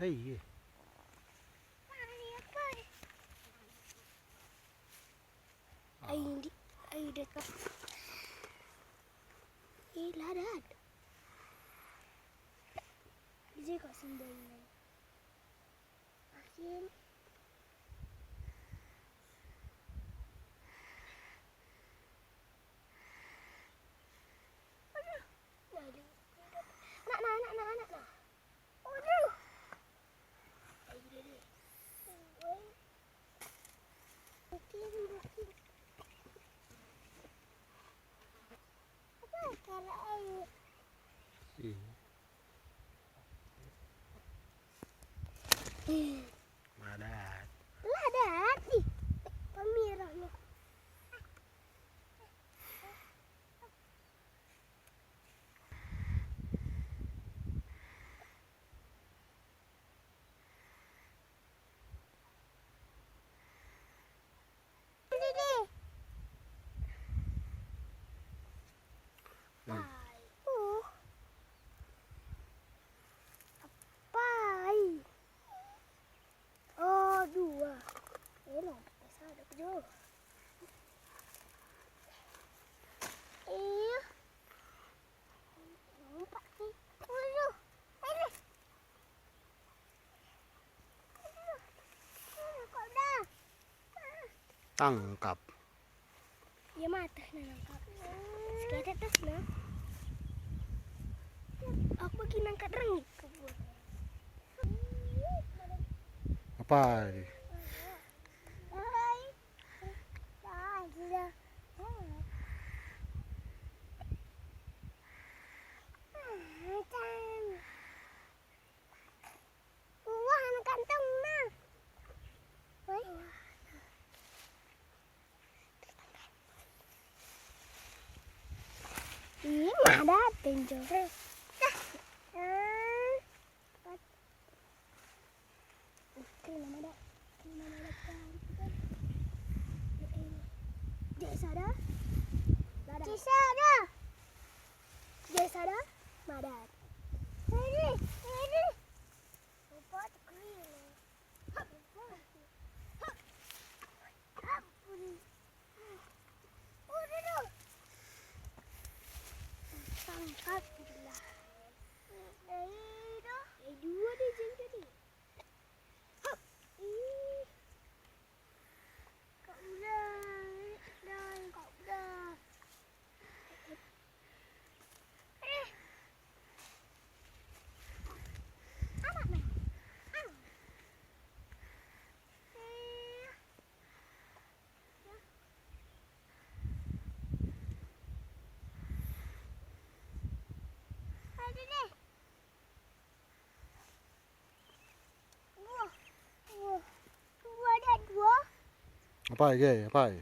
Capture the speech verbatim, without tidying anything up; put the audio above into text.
Hei, eh. Ai, ndi-, ai, dekat. Ih, ladat. Ije kak sendainya. Asin. Aduh. Nah, ini. Anak, nah, anak, nah, anak, nah. Aduh. Ayo, deh, deh. Bukin, bukin. Apa cara air? Ih. Ih. Ladat. Ladat, ih. Pemirah, loh. Hmm. Apai. Oh, dua. Eh, lompok sada kejo. Iya. Lompat sih. Aduh. Aduh. Aduh. Aduh, kok dah? Tangkap. Ya, mateh nah nangkap. Seketek terus nah. Aku bagi nangkap rengit ke gua. Apai? Wah, anak kantongna. Woi. Ih, madat tenjo. Dah. Ah. Oke, nama dah. Nama dah. Desa dah. Desa dah. Desa dah. Madat. Ini, ini. Lupa tuh kering. Ampun. Udah dong. Tangkap lah. Dari dua deh, jadi deh. Ih. Kak udah, dan kak udah. Eh. Anak main. Anak. Eh. Ya. Aduh deh. Wah, wah. Dua ada dua. Apai, Ge? Apai?